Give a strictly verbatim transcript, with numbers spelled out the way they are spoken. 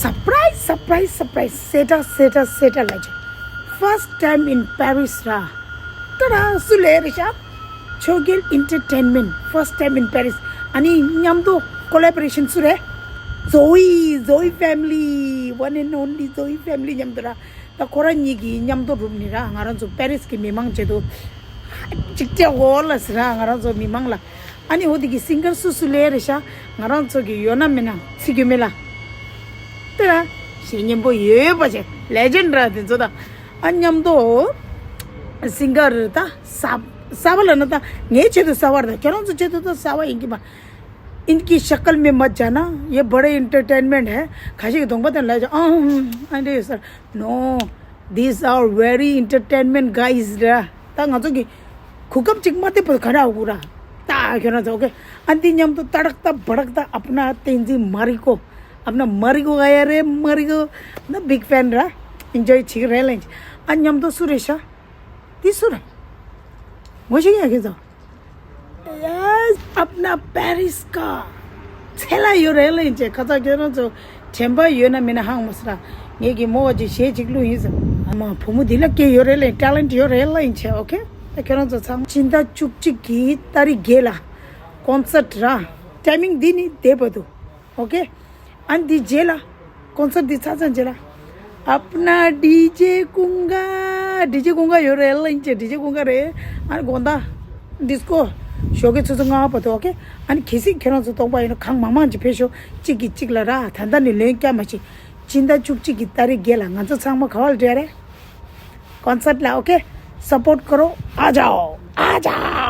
Surprise, surprise, surprise. སེ་ཏྲ་སེ་ཏྲ་སེ་ཏྲ་ལ་ཅི། First time in Paris ར། ཏ་ར་སུ་ལས་རེད་ཤག་ཆོས་རྒྱལ་Entertainment First time in Paris. ཨ་ནི་མཉམ་དུ་collaboration སུ་རེད། Zoe, Zoe family, one and only Zoe family མཉམ་དུ་ར། ད་ཁོ་རང་གཉིས་ཀྱི་མཉམ་དུ་group ནི་ར། ང་རང་ཚོ་པེ་རིས་ཀྱི་མི་མང་བྱེད་དུ་ཅིག་ཅེ་འོ་ལ་ཟེར་ར། ང་རང་ཚོ་མི་མང་ལ། ཨ་ནི་འོ་དེ་གི་singer སུ་སུ་ལས་རེད་ཤག་ང་རང་ཚོ་གི་ཡོད་ན་མེད་ན་ཚིག་རྒྱུ་མེད་ལ། དེ་ར་ཞེ་སྙན་པོ་ཡོད་པ་ཅེ་legend ར་དེ་ཚོ་ད། ཨ་མཉམ་དུ་singer ད་ས་ས་བ་ལ་ན་ད་ངའི་ཆེད་དུ་ས་བར་ད་ཁྱེད་རང་ཚོ་ཆེད་དུ་ད་ས་བ་ཡིན་གྱི་མ། इनकी शक्ल में मत जाना, ये बड़े entertainment है। ཁ་ཤས་ཀྱི་གདོང་པ་དེ་ལ་ཨང་ཨང་འདྲ་ཡོད་སར། No, these are very entertainment guys ར། ད་ང་ཚོ་གི་གོ་སྐབས་ཅིག་མ་སྟེར་བར་ག་ར་འུ་ར། ད་ཁྱོད་རང་ཚོ་okay ཨ་འདི་མཉམ་དུ་ཏ་རག་ཏ་བ་རག་ཏ། अपना तेंजिन मारिको, अपना मारिको आया रे मारिको। ན་big fan ར། enjoy བྱེད་ཀྱི་རེད་ལེ། ཨ་མཉམ་དུ་སུ་རེད་ཤག་འདི་སུ་རེད། ངོ་ཤེས་ཀྱི་ཡ་ཁྱེད་ཚོ། Yes, अपना पेरिस का ཚེ་ལ་ཡོད་རེད་ལེ་ཅེ། ཁ་ཚ་ཁྱེད་རང་ཚོ་དྲན་པ་ཡོད་ན་མེད་ན་ཧང་མ་སི་ར། ངེད་ཀྱི་མོ་བ་ཅིག་གཞས་ཅིག་བླུགས་ཡིན་ཟེར། ཨ་མ་བུ་མོ་འདི་ལ་སྐད་ཡོད་རེད་ལེ། talent ཡོད་རེད་ལེ་ཡིན་ཆེ། okay ད་ཁྱེད་རང་ཚོ་ཚང་སྤྱི་ཟླ་བཅུ་གཅིག་གི་ཏ་རིག་བརྒྱད་ལ་concert ར། timing འདི་ནི་བསྡད་པ་འདུག okay ཨ་འདི་རྗེས་ལ་concert འདི་ཚར་ཚར་རྗེས་ལ། अपना डीजे कुंगा, डीजे कुंगा ཡོད་རེད་ལེ་ཅེ། डीजे कुंगा རེད། ཨ་ནི་དགོང་དག་disco ཞོགས་ཀས་ཆུ་ཚོད་ལྔ་བར་དུ། okay ཨ་ནི་གལ་སྲིད་ཁྱེད་རང་ཚོ་སྟོང་པ་ཡིན་ན་གང་མང་མང་ཅིག་ཕེབས་ཤོག་གཅིག་གིས་གཅིག་ལ་ར། ད་ལྟ་ནས་ལན་བསྐྱར་མ་བྱེད། སྤྱི་ཟླ་བཅུ་གཅིག་གི་ཏ་རིག་བརྒྱད་ལ་ང་ཚོ་ཚང་མ་ག་བར་འབྲེལ་རེད། concert ལ། okay support करो, आ जाओ, आ जाओ।